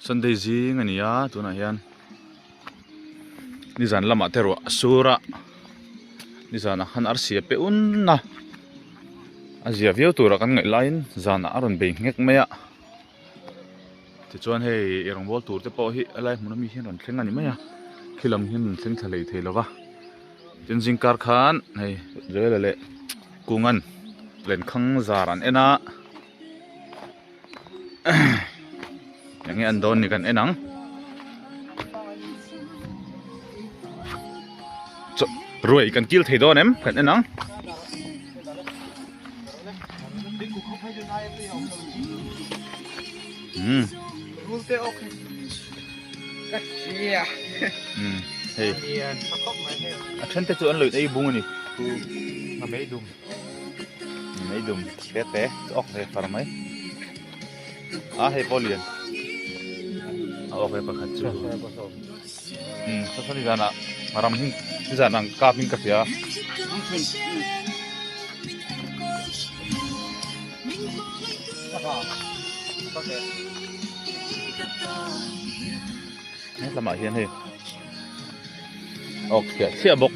Sunday zing a ni a tunah hian nizan lamah te ruah a sur a nizanah khan arsi a pe un a a zia viau tura kan ngaih laiin zanah a rawn bei nghek mai a tichuan hei eirawngbawl tur te pawh hi a lai hmun ami hian rawn thleng a ni mai a khi lam hian rawn thleng thla hlei thei lo va tin zingkar khan hei Joel-a leh Kunga'n lenkhang zar an en a. Enge an dawn ni kan en ang. Chaw ruai kan kil thei dawn em kan en ang. Um. Um hei. A then te chu an lawih ei bung a ni. Mei dum te te chu awk ve far mai a hei pawh lian a awk ve pakhat chu um saw saw nizanah ram hi nizan ang kap in ka hria helamah hian hei awk thliah thliah bawk.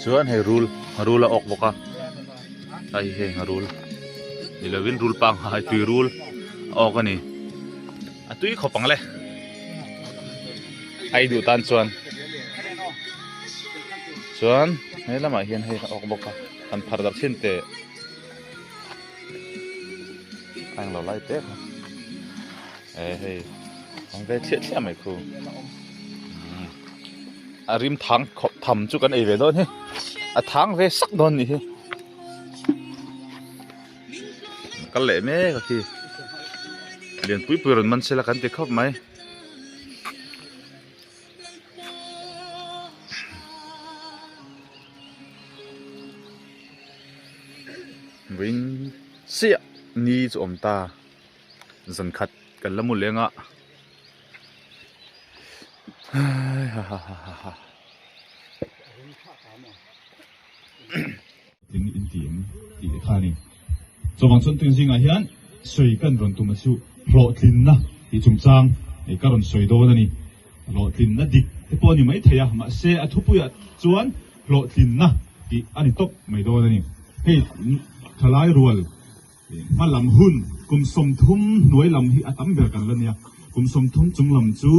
Chuan hei rul rul a awk bawk a hei hi heng rul ni lovin rul pangngai tui rul a awk a ni a tui khawp ang le a ei duh tan chuan chuan he lamah hian hei a awk bawk a han phar darh thin teh a englo lai tek a. Eh hei ang ve thliah thliah mai khu a rim thang khawp tham chu kan ei ve dawn hi a thang ve sak dawn nih hi kal leh mek a khi lian pui pui rawn man sela kan ti khawp mai. Vawiin chiah ni chu awm ta. Zan khat kan la mu leng a hahahaha. Tin in ti em tih te kha a ni. Chuvang chuan tun zingah hian sawi kan rawn tum a chu hlawhtlinna tih chungchang hei ka rawn sawi dawn a ni. Hlawhtlinna dik te pawh a ni maithei a, mahse a thupuiah chuan hlawhtlinna tih a ni tawp mai dawn a ni. Hei thalai rual. Hma lam hun kum 30 hnuai lam hi a tam ber kan la nia. Kum 30 chung lam chu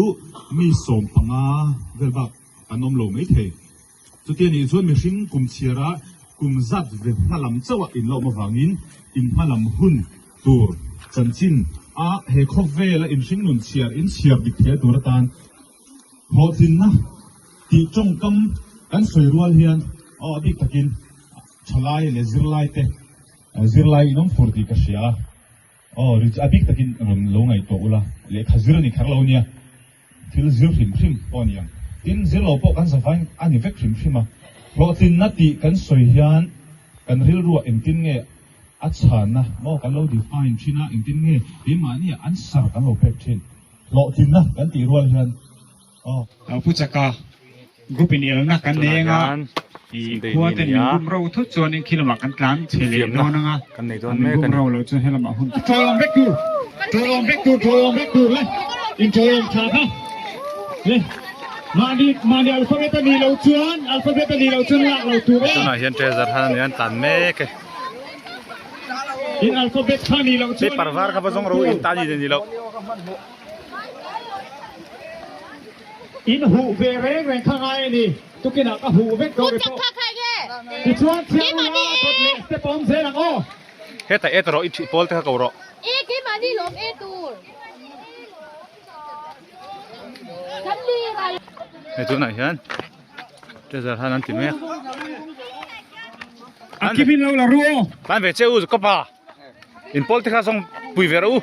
mi 15 vel bak kan awm lo mai thei. Chutia nih chuan mihring kum chhiara kum zat ve hma lam chauh a inlawm avangin in hma lam hun tur chanchin a he khawvela inhring nun chhiar in chhiar dik thei tur atan hlawhtlinna tih tawngkam kan sawi rual hian aw a bik takin thalai leh zirlai te Zirlai in awm fur tih ka hria a, aw ri chu a bik takin rawn lo ngaihtuah ula, lehkha zir a ni kher lo nia, thil zir hrim hrim pawh a ni ang. Tin, zir lo pawh kan zavain a ni vek hrim hrim a, hlawhtlinna tih kan sawi hian kan rilruah engtin nge a chhanna maw kan lo define thin a, engtin nge keimahnia answer kan lo pek thin, hlawhtlinna kan tih rual hian. Pu Chaka, group in elna kan nei anga i khua ten min bum ro thut chuan in khi lamah kan tlan chhe leh dawn anga min bum ro loh chuan helamah hun Ṭawlawm vek tur, ṭawlawm vek tur, ṭawlawm vek tur le, in ṭawlawm tha kha le mahni mahni alphabet a nih loh chuan alphabet a nih loh chuan lak lo tur e. Tunah hian treasure han ania an tlan mek e. In alphabet kha nih loh chuan Paper var kha va zawng ro in tan in ni loh. In huh ve reng reng kha ngai a ni. Tukinah ka huh vek dawn ri pawh. Tichuan chhiar ula dawt leh step a awm zel ang aw. Hetah e ta rawh i thih pawl te kha ko rawh. E keimahni lawm e tur. Kan lir a. Hei tunah hian treasure han an ti mek. A kim in lo la ru aw. Tan ve che u ka pa. In pawl te kha zawng pui ve rawh u.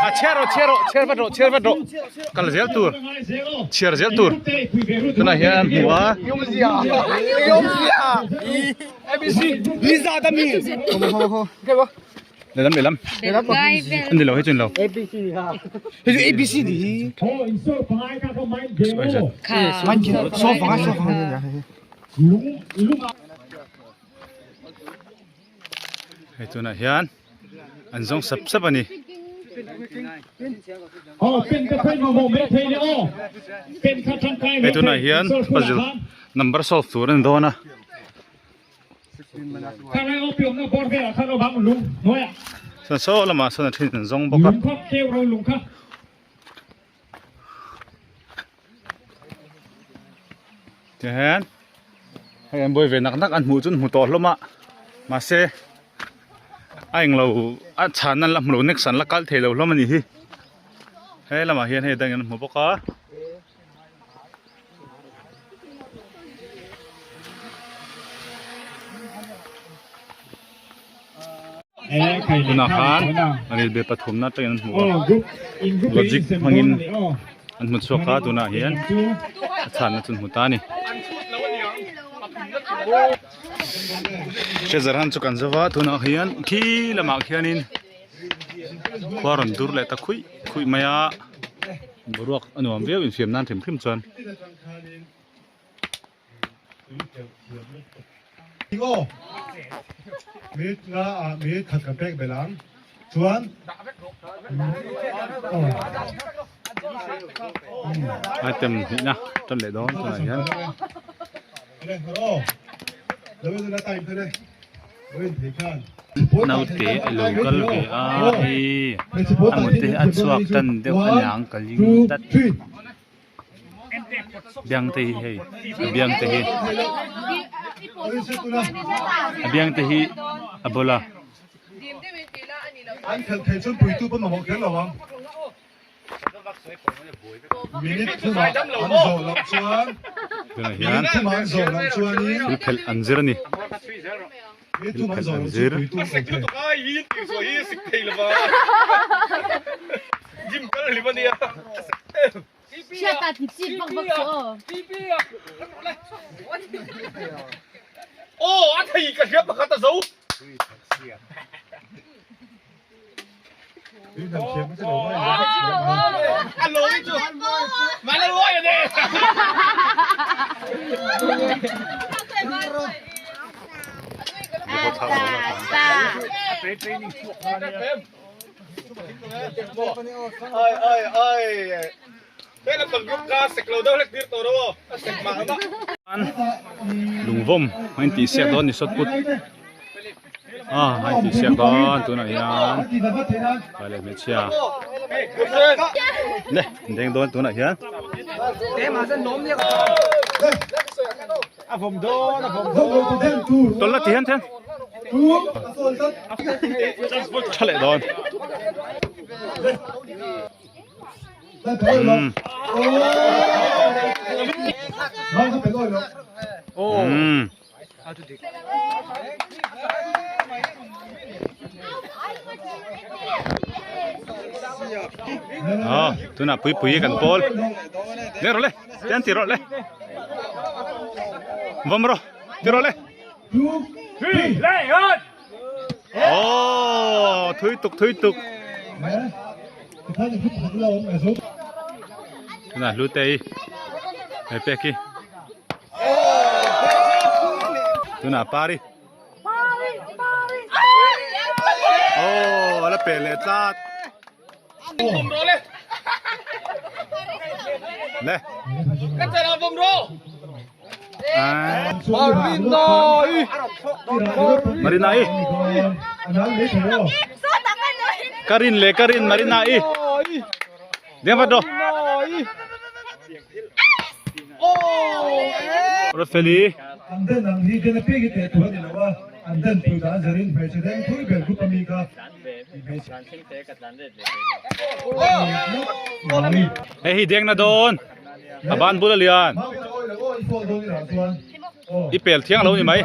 A chhiar rawh chhiar rawh chhiar vat rawh chhiar vat rawh kal zel tur chhiar zel tur tunah hian an hmu a. Lehlam lehlam. Ani lo hei chu ni lo. Hei chu ABC ni hi. Hei tunah hian an zawng sap sap a ni. Hei tunah hian puzzle number solve tur a ni dawn a. Chuan saw lamah sawn a then an zawng bawk a. Tihian hei an buai ve nak nak an hmuh chu an hmu tawh hlawm a mahse a englo a chhan an la hmu lo next an la kal thei lo hlawm a nih hi he lamah hian hei dangin an hmu bawk a. Tunah khan railway pathumna atangin an hmu a logic hmangin an hmu chhuak a tunah hian a chhanna chu an hmu ta a ni. Treasure hunt chu kan zo va tunah hian khi lamah khianin khua rawn dur leh ta khuih khuih mai a boruak a nuam viau infiam nan hrim hrim chuan. Aw minute nga ah minute khat kan pek belh ang chuan aw. Item hnihna tan leh dawn tunah hian. Naute a lo kal ve a hei a mut te hi a chhuak tan deuh a niang ka ling tlat. Biang te hi hei a biang te hi a biang te hi a bawlh a. Tunah hian thil phelh an zir a ni thil phelh an zir. Lungvawm a intih siak dawn ni sawt put a a intih siak dawn tunah hian pa leh hmeichhia le an deng dawn tunah hian. Tawlh la ti hian thian tha leh dawn. Umm. Aw tunah puipui kan pawl le rawh le tian ti rawh le vawm rawh ti rawh le Aw thui tuk thui tuk tunah hlu te hi hei pek hi tunah pari aw a la pe leh tlat le Marina i Karin le Karin Marina i Deng vat rawh Rafeli An den ang hi den apiang hi teh tur a ni lo a, an den pui dan zerin hmeichhe deng thui ber group ami kha Hei hi deng na dawn. A ban bul a lian. I pel thiang lo ni mai.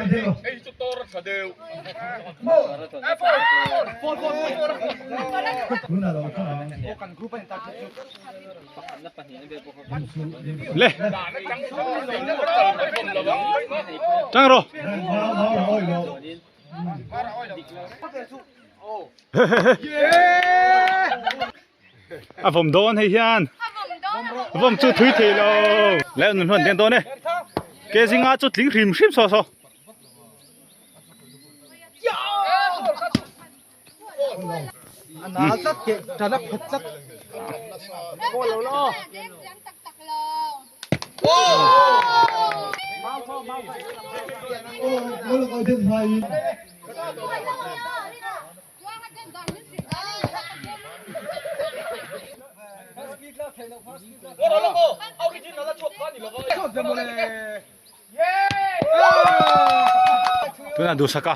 Le. Tang ro. A vawm dawn hei hian. Vawm chu thui thei lo. Le nun huan deng dawn e. Ke zinga chu tling hrim hrim saw saw. A tlat ke tana phet tlat. Lo lo. Tunah duhsak a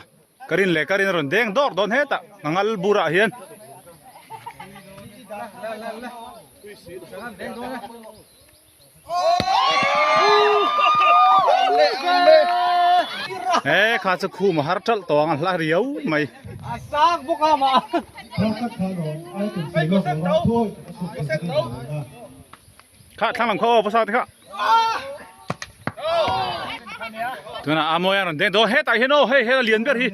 ka rin leh ka rin a rawn deng dawr dawn hetah ka ngal burah hian. He kha chu khum a har ṭalh tawh ang a hla riau mai. Kha thlang lam kha aw pasa te kha. Tunah a mawi a rawn deng dawn hetah hian aw hei hela lian ber hi.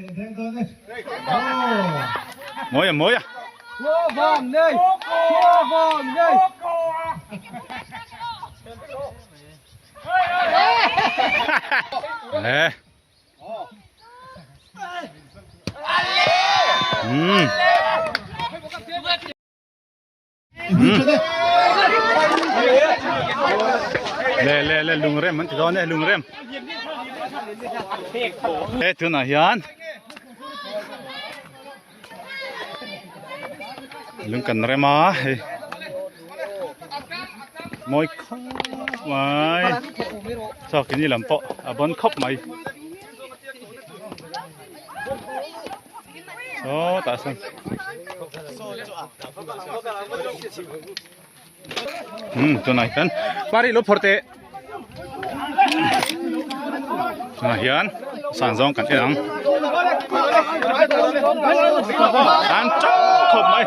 Mawi a mawi a. Le. Hmm. Le le le lungrem an ti dawn e lungrem. He tunah hian lung kan rem a hei mawi khawp mai chaw kini lam pawh a bawn khawp mai saw tah sawn umm tunah hian pari lo phawrh teh tunah hian san zawng kan en ang an chauh khawp mai.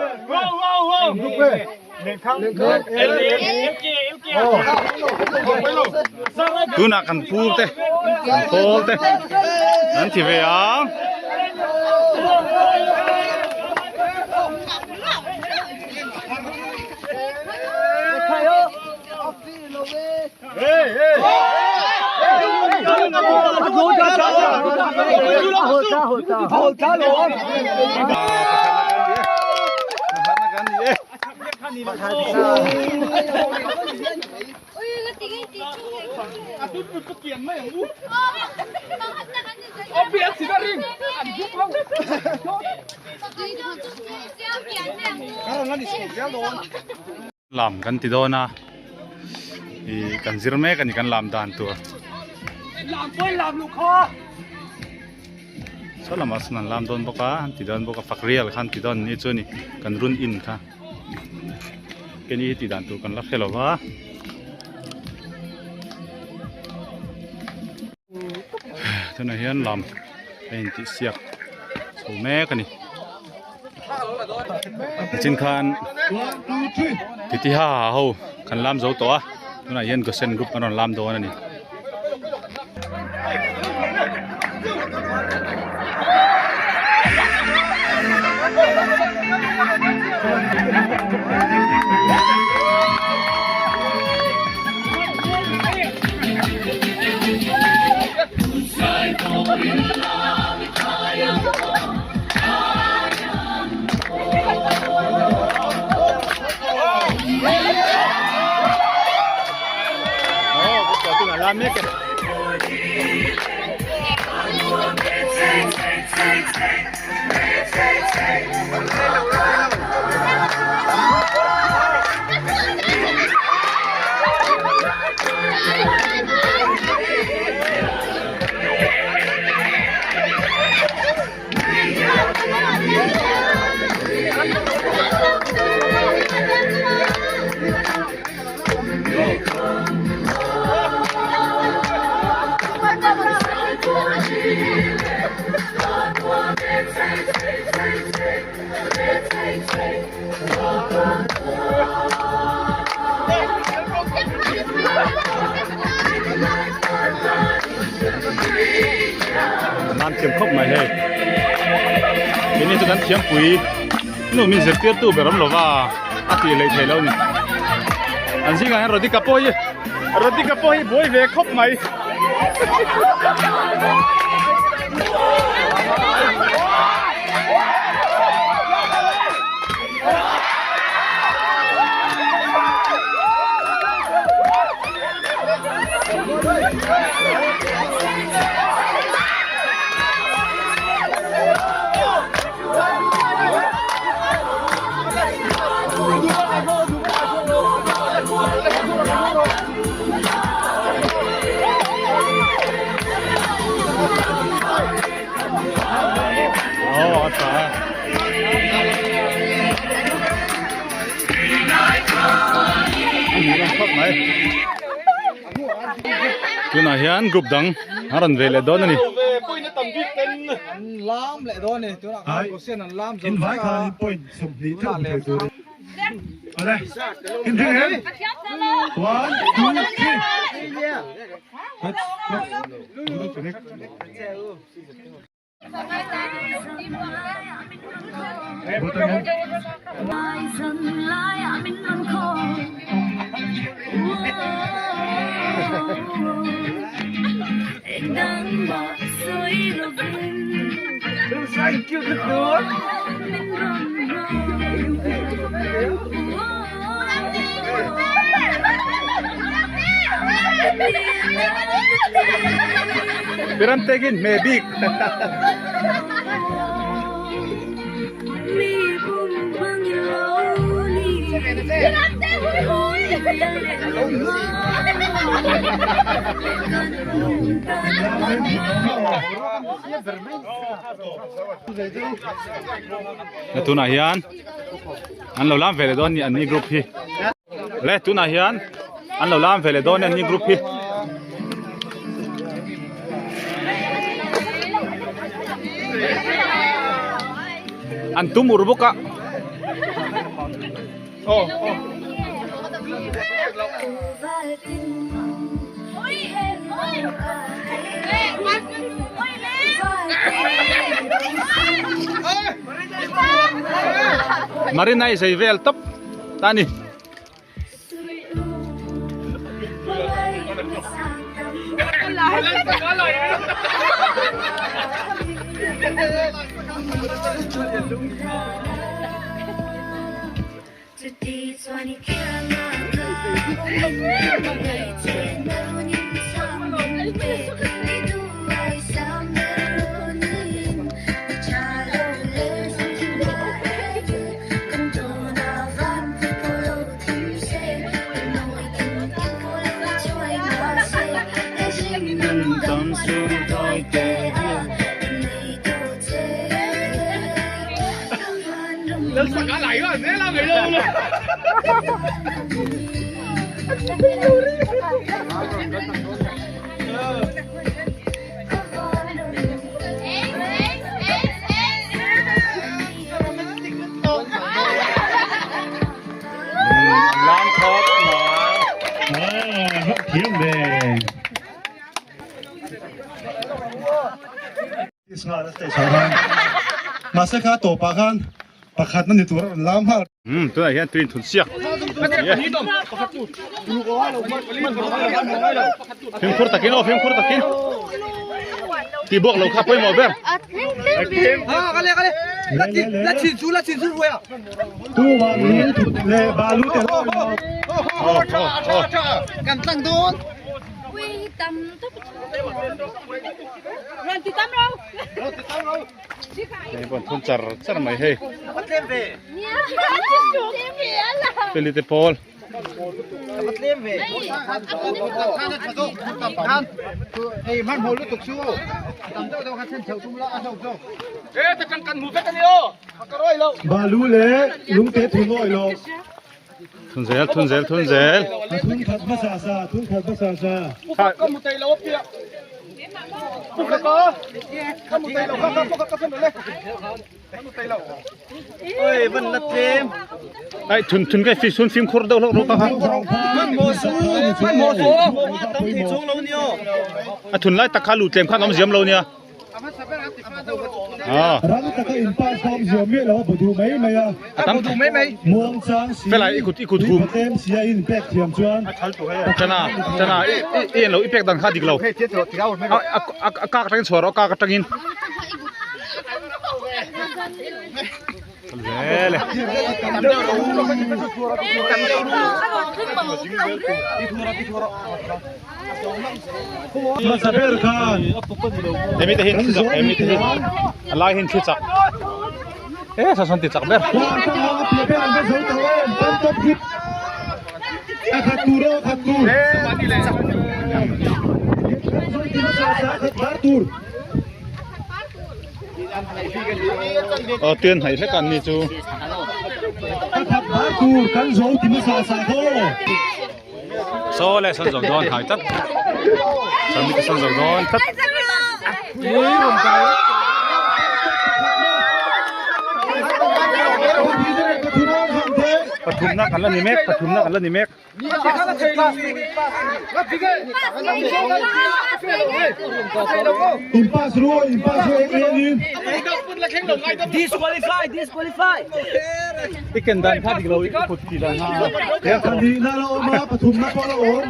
Tunah kan pu te kan pawl te an ti ve ang. Lam kan ti dawn a ih kan zir mek a ni kan lam dan tur saw lamah sawn an lam dawn bawk a an ti dawn bawk a fakrial kha an ti dawn ni chu a ni kan run in kha keni hi tih dan tur kan la hre lo va. Tunah hian lam a intihsiak chho mek a ni. Nichin khan titi ha ha ho kan lam zo tawh a tunah hian Gosen group an rawn lam dawn a ni. Nan thiam khawp mai hei. Keini chu kan thiampui nu min zirtirtu ber awm lova a tih leh theih loh a ni. An zingah hian Radhika pawh hi Radhika pawh hi buai ve khawp mai. Oh, a tha. Khawp mai. Tunah hian group dang a rawn ve leh dawn a ni. Pirantekin hmeh bik. Tunah hian an lo lam ve leh dawn a ni an ni group hi le tunah hian an lo lam ve leh dawn a ni an ni group hi. An tum ur bawk a. Marina i zei vel tawp ta ni. Lam khawp mai. Thiam ve. Mahse kha tawpah khan pakhatna ni tur a rawn lam nghal. Umm tunah hian tui inthun siak. Fimkhur takin aw fimkhur takin. Tih buak lo kha pawimawh ber. Hei pawh an thun char char mai hei. Feli te pawl. Balu leh lungte thun awih lo. Thun zel thun zel thun zel. Thun khat hmasa sa thun khat hmasa sa. Ai thun thun cái phi thun phim khur đâu đâu đâu ha. A thun lai tak kha lu tlem khan awm ziam lo nia. Rang taka in pass kha awmzia miah lo a bu duh mai mai a. Muang chang si, tui patem si a in pek thiam chuan Chana chana i i en lo i pek dan kha dik lo a a kak atangin chhuah rawh a kak atangin. Zel e. Hmasa ber khan Hemi te hi an thli chak hemi te hi a lai hi an thli chak e saw sawn ti chak ber. Aw tuian hnaih hlek a an ni chu. Saw le sawn zo dawn hnai tlat sawn mite sawn zo dawn tlat. Pathumna kan la ni mek pathumna kan la ni mek. In pass ru in pass ru eng eng in. Disqualify disqualify. I ken dan kha dik lo i kut ti dan ha. Pahnihna la awm a pathumna pawh la awm.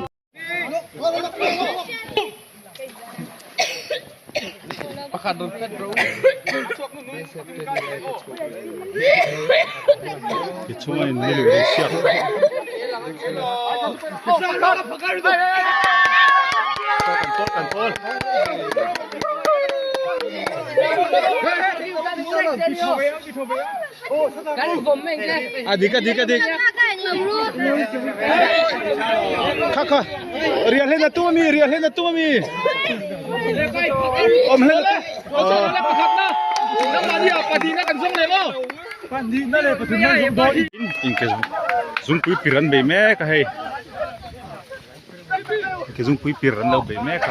Tichuan ni lui ri siak. Kan pawl kan pawl. A dik a dik a dik. Kha kha riah hlen a tum ami riah hlen a tum ami. Awm hlen a tum. Inke zungpui pir an bei mek a hei. Ke zungpui pir an lo bei mek a.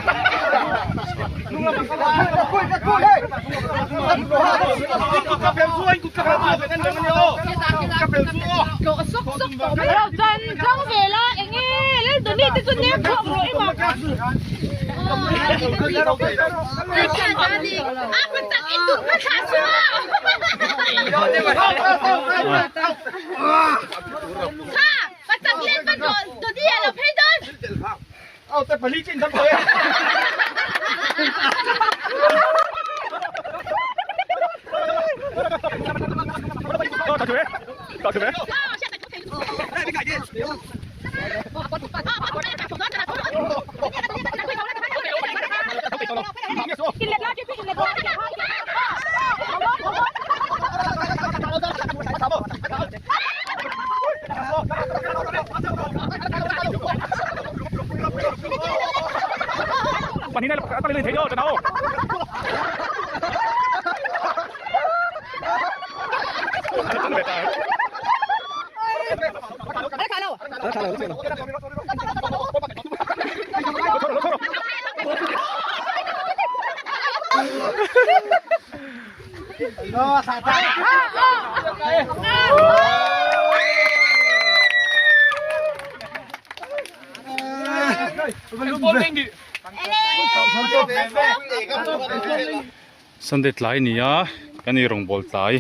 Sunday tlai ni a kan ei rawngbawl tlai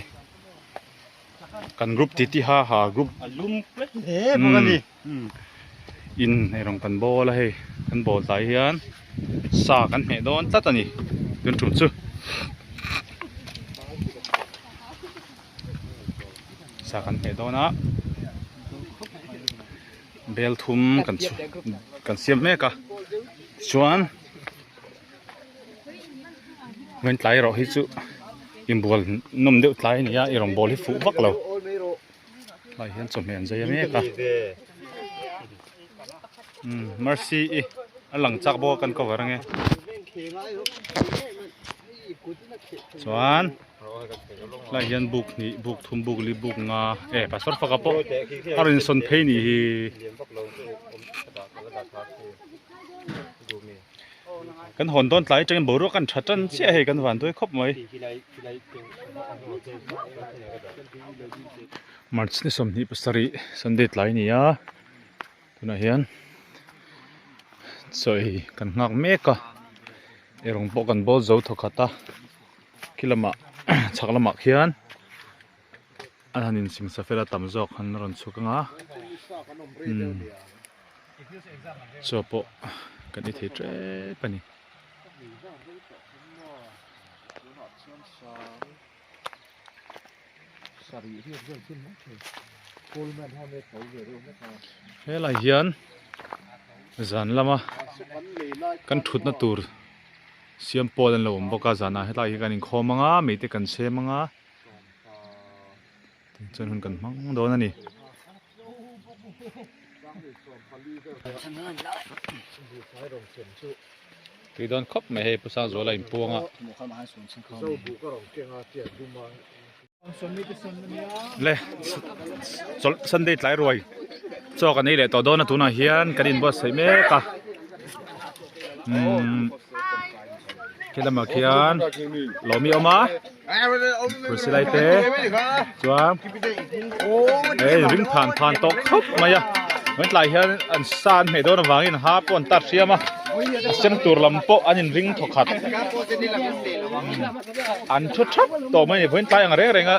kan group titi ha ha group in ei rawng kan bawl a hei kan bawl tlai hian sa kan hmeh dawn tlat a ni tun tum chu sa kan hmeh dawn a bel thum kan kan siam mek a tichuan vawiin tlai erawh hi chu inbual nawm deuh tlai a ni a ei rawngbawl hi fuh vak lo tlai hian chawhmeh an zai mek a umm mercy i a lang chak bawk a kan cover ange chuan tlai hian buk hnih buk thum buk li buk nga e pastor faka pawh a rawn insawn phei nih hi. Kan hawn dawn tlai atangin boruak an tha tan chiah hei kan van duai khawp mai. March ni 27 Sunday tlai a ni a tunah hian chaw ei kan nghak mek a erawng pawh kan bawl zo thawkhat a khi lamah. Chhak lamah khian an han insingsa fel a tam zawk an rawn chhuk ang a umm chaw pawh kan ei thei tep a ni. Helai hian zan lama kan thutna tur siam pawl an lo awm bawk a zanah hetlai hi kan inkhawm ang a mei te kan chhem ang a tichuan hun kan hmang dawn a ni. Tui dawn khawp mai hei Pu Sangzuala inpuang a. Le chawlh Sunday tlai ruai chaw kan ei leh tawh dawn a tunah hian kan inbuatsaih mek a umm khi lamah khian lawmi a awm a kursi lai te chuan hei ring phan phan tawh khawp mai a tlai hian an sa an hmeh dawn avangin ha pawh an tar hriam a a sem tur lam pawh an inring thawkhat. An thu thap tawh mai a ni vawiin tlai ang reng reng a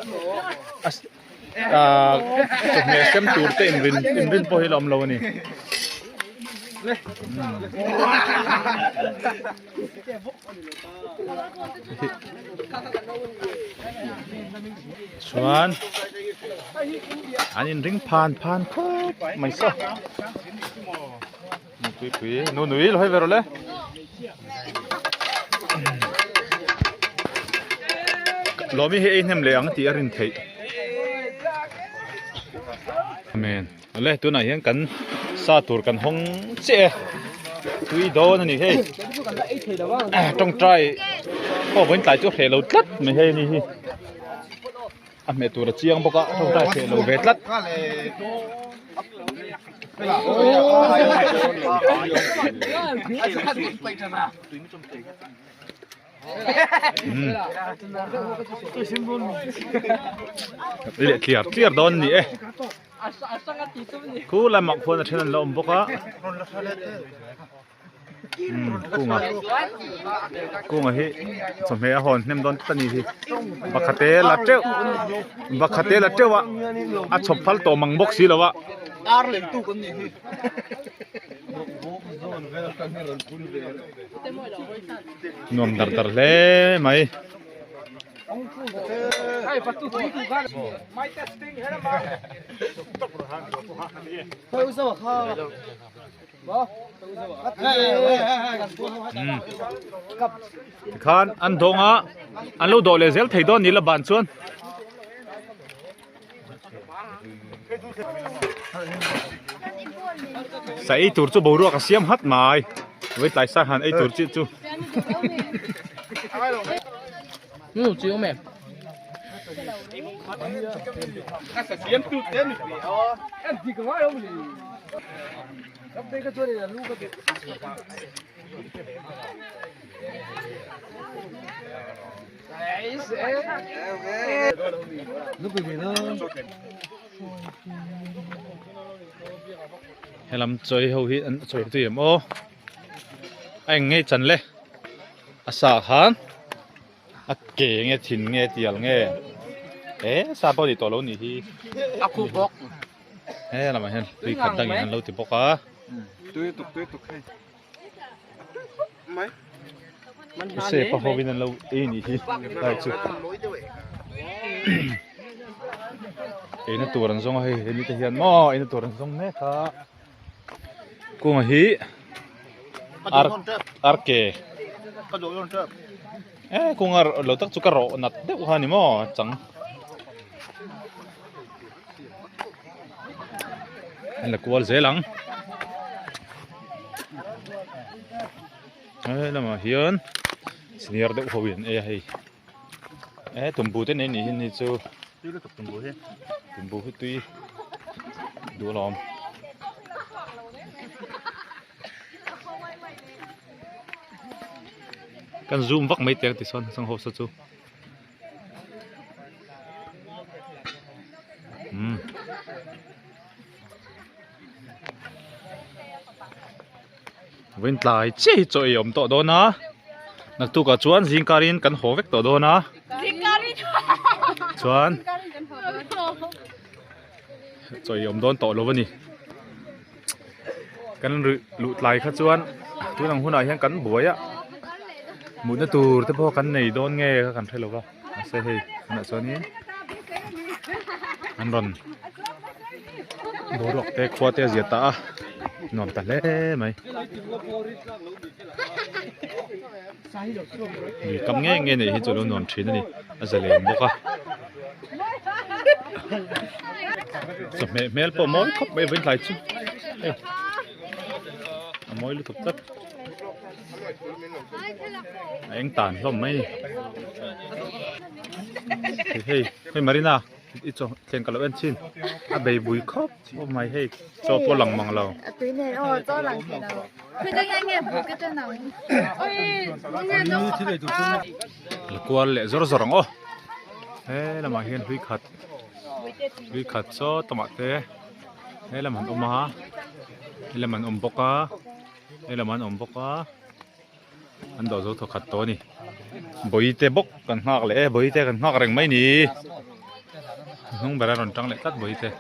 ahh chawhmeh sem tur te inrin inrin pawh hi la awm lo a ni. Chuan an inring phan phan khawp mai saw. Nupui pui nu nui lo hei ve rawh le. Lawmi hi ei hnem leh ang tih a rin theih. Amen. Ale tunah hian kan sa tur kan hawng chiah e. Tui dawn a ni hei. Tawngtai pawh vawiin tlai chu hreh lo tlat mai hei a ni hi. A hmeh tur a chiang bawk a tawngtai hreh lo ve tlat. Leh tliar tliar dawn a ni e. Khu lamah khuan a then an la awm bawk a. Kunga kunga hi chawhmeh a hawn hnem dawn tlat a ni hi bakhate la teuh bakhate la teuh a a chhawp phal tawh mang bawk si lo a. Nuam dar dar hle mai. Tikhan an dawng a an lo dawh leh zel thei dawn ni la ban chuan. Sa ei tur chu boruak a siam hat mai vawi tlai sa han ei tur chi chu. Helam chawi ho hi an chawi tui em aw a eng ngei chan le a sa khan a ke nge thin nge tial nge e sa pawh ni tawh lo nih hi a khu bawk he lamah hian tui khat dangin an lo ti bawk a tui tuk tui tuk hei mai se pa hovin an lo ei nih hi lai chu eina tur an zawng a hei hemi te hian maw eina tur an zawng mek a kunga hi ar ar ke e kunga lo tak chu ka rawh nat deuh kha ni maw chang an la kual zel ang he lamah hian senior deuh ho in ei a hei e tumbu te nei ni hi ni chu tumbu hi tui duh alawm. Kan zoom vak mai teh ang tichuan sangho sa chu. Umm. Vawiin tlai chiah hi chaw ei a awm tawh dawn a naktukah chuan zingkarin kan haw vek tawh dawn a. Zingkarin. Chuan chaw ei awm dawn tawh lo a ni. Kan luh tlai kha chuan tun ang hunah hian kan buai a, mutna tur te pawh kan nei dawn nge kha kan hre lo va, mahse hei tunah chuanin an rawn boruak te khua te a zia ta a, nuam ta hle mai. Lui kam nge nge neih hi chu a lo nuam thin a ni a zalen bawk a chawhmeh hmel pawh mawi khawp mai vawiin tlai chu hei a mawi lutuk tlat a eng tan hlawm mai a ni hei hei Marina. I chaw thleng ka lo en thin a bei bui khawp khawp mai hei chaw pawh lang mang lo. A tui nen aw chaw lang thei lo. La kual leh zawr zawr ang aw he lamah hian hlui khat hlui khat saw tamah te he lam an awm a he lam an awm bawk a he lam an awm bawk a. An dawh zo thawkhat tawh a ni. Bawihte bawk kan nghak leh e, bawihte kan nghak reng mai ni. Hnung bera rawn tang leh tlat bawihte.